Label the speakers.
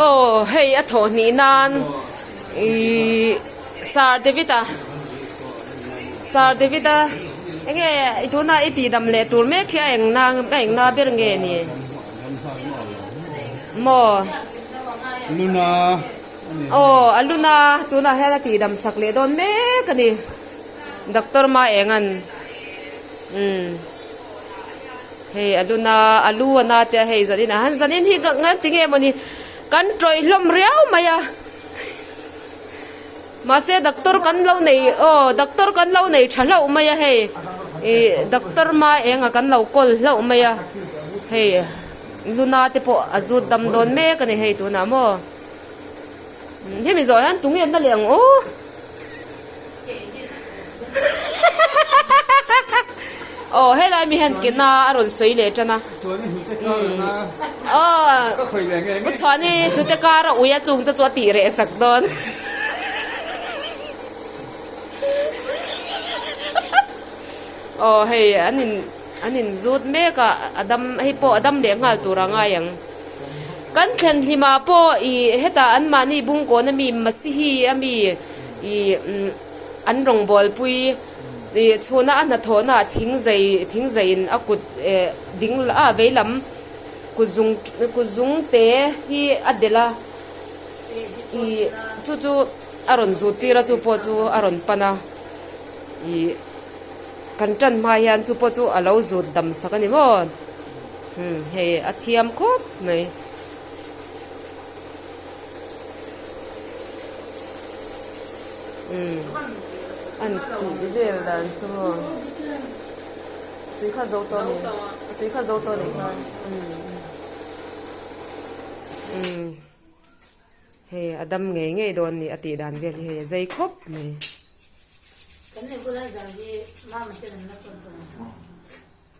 Speaker 1: Aw hei a thawh hnih nan ihh Sir David a Sir David a enge i tuna i tih dam leh tur mek hi a eng na a eng na ber nge ni maw
Speaker 2: Luna
Speaker 1: aw a luna tunah hian a tih dam sak leh dawn mek a ni Doctor Maenga'n umm. Hei a lun a, a lu a na te a hei zanin a han zanin hi ka ngan tinge mawni kan tawih hlawm riau mai a mahse doctor kan lo nei aw doctor kan lo nei tha hlauh mai a hei ih doctor hma eng a kan lo kawl hlauh mai a hei luna te pawh a zut dam dawn mek a ni hei tunah maw hemi zawh hian tunge na leh ang aw. Aw helai mi hian kena a rawn sawi leh tan a aw u chhuani hnute kar a ui a chung te chu a tih reh sak dawn aw hei an in an in zut mek a a dam hei pawh a dam leh nghal tur a ngai ang kan thlen hlimah pawh ih hetah anmahni bungkawn ami masihi ami. Ih an rawngbawlpui ih chhuna a hnathawhna ah thing zai thing zaiin a kut eh ding a veilam kut zung kut zung te hi a delh a ih chu chu a rawn zut tir a chu pawh chu a rawn pan a ih kan tan hma hian chu pawh chu a lo zut dam sak a ni maw hei a thiam khawp mai. An tih vel dan chu maw tui kha zo tawh ni tui kha zo tawh nih kha umm hei a dam ngei ngei dawn ni a tih dan vel hi hei a zei khawp mai.